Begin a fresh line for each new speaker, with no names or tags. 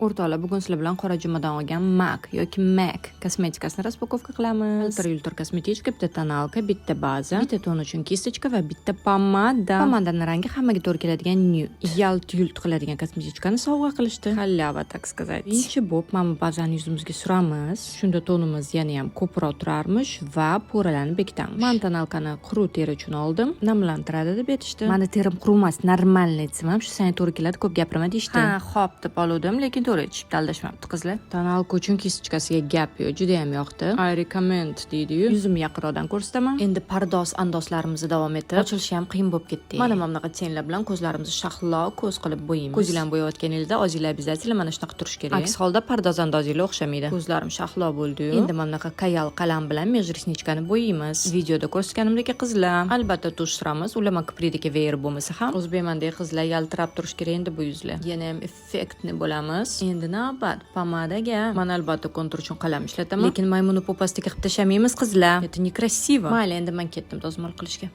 O'rtoqlar, bugun sizlar bilan qora jumadan olgan MAC yoki MAC kosmetikasini распаковка qilamiz. Yiltir yultir косметичка, bitta тоналка, bitta baza, bitta ton uchun кисточка va bitta pomada. Pomadani rangi hammaga to'g'ri keladigan nude. Yalt yult qiladigan косметичка ni sovg'a qilishdi. Халява, так сказать. Birinchi bo'lib mana bu bazani yuzimizga suramiz. Shunda tonimiz yana ham ko'proq turarmish va пора larni bekitamiz. Man тоналка ni quruq teri uchun oldim. Namlantiradi deb aytishdi. Mani terim quruq emas, нормальный desam ham, shu senga to'g'ri keladi, ko'p gapirma deyishdi. Ha, xo'p deb oluvdim, lekin to'g'ri aytishibdi, aldashmabdi qizlar. Тоналка uchun кисточка siga gap yo'q, juda ham yoqdi. I recommend deydi-yu. Yuzimni yaqinroqdan ko'rsataman. Endi pardoz andozlarimizni davom etib, ochilishi ham qiyin bo'lib ketdi. Mana bunaqa тень lar bilan ko'zlarimizni shahlo ko'z qilib bo'yaymiz. Ko'zinglarni bo'yayotganingizda ozinglar обязательно mana shunaqa turishi kerak. Aks holda pardoz andozinglar o'xshamaydi. Ko'zlarim shahlo bo'ldi-yu. Endi mana bunaqa kayal qalam bilan межресничка ni bo'yaymiz. Videoda ko'rsatganimdek, qizlar, albatta тушь suramiz. Ulama Kipridagi veer bo'lmasa ham, o'zbekmandek qizlar, yaltirab turishi kerak endi bu yuzlar. Yana ham эффектный bo'lamiz. Endi navbat pomadaga. Man albatta kontur uchun qalam ishlataman, lekin maymuni попа sidagi qilib tashlamaymiz, qizlar. Это некрасиво. Mayli, endi man ketdim dozmol qilishga.